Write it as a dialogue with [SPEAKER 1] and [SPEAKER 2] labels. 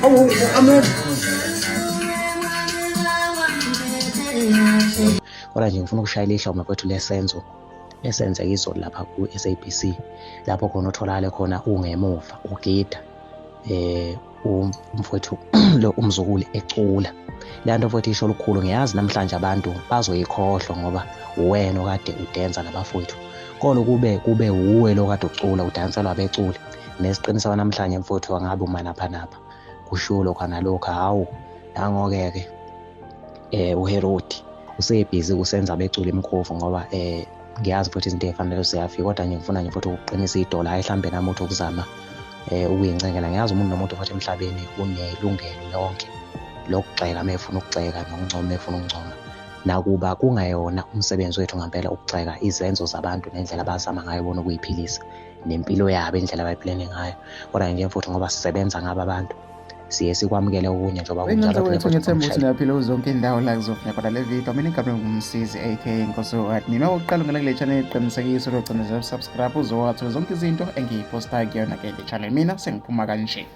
[SPEAKER 1] Awu, amen.
[SPEAKER 2] Kodwa nje ngifuna ukushayela ihlombe mfowethu lesenzo esenzeka izolo lapha ku-SABC, lapho khona otholakale khona ungemuva ugida umfowethu lo umzukulu ecula. Le nto mfowethu isho lukhulu, ngiyazi namhlanje abantu bazoyikhohlwa ngoba uwena okade udensa nabafowethu. Kodwa kube wuwe lo kade ucula udanselwa abeculi, nesiqiniseko namhlanje mfowethu angabe umanaphanapha kushiwo lokhu nalokhu. Hawu, nango-ke ke uHerodi usebhizi kusenza abecula imikhovu, ngoba ngiyazi futhi izinto ey'fanele ziyafika. Kodwa nje ngifuna nje futhi ukuqinisa idolo, hhayi hlambe nami uthi ukuzama ukuyincengela. Ngiyazi umuntu nomuntu futhi emhlabeni unelungelo lonke lokugxeka uma efuna ukugxeka nokuncoma uma efuna ukuncoma, nakuba kungayona umsebenzi wethu ngampela ukugxeka izenzo zabantu nendlela abazama ngayo bona ukuyiphilisa nempilo yabo, indlela abayiplene ngayo. Kodwa nje futhi ngoba sisebenza ngabo abantu, siye sikwamukele okunye njengoba kunjalo.
[SPEAKER 3] Wethu, ngethemba ukuthi niyaphila kuzo zonke indawo la kuzofika khona le video. Mina igama ngumsizi aka Nkosi Wathi. Nina okokuqala ungena kule channel, iqinisekiso logcina subscribe, uzowathola zonke izinto engiyipostayo kuyona ke le channel. Mina sengiphuma kanje.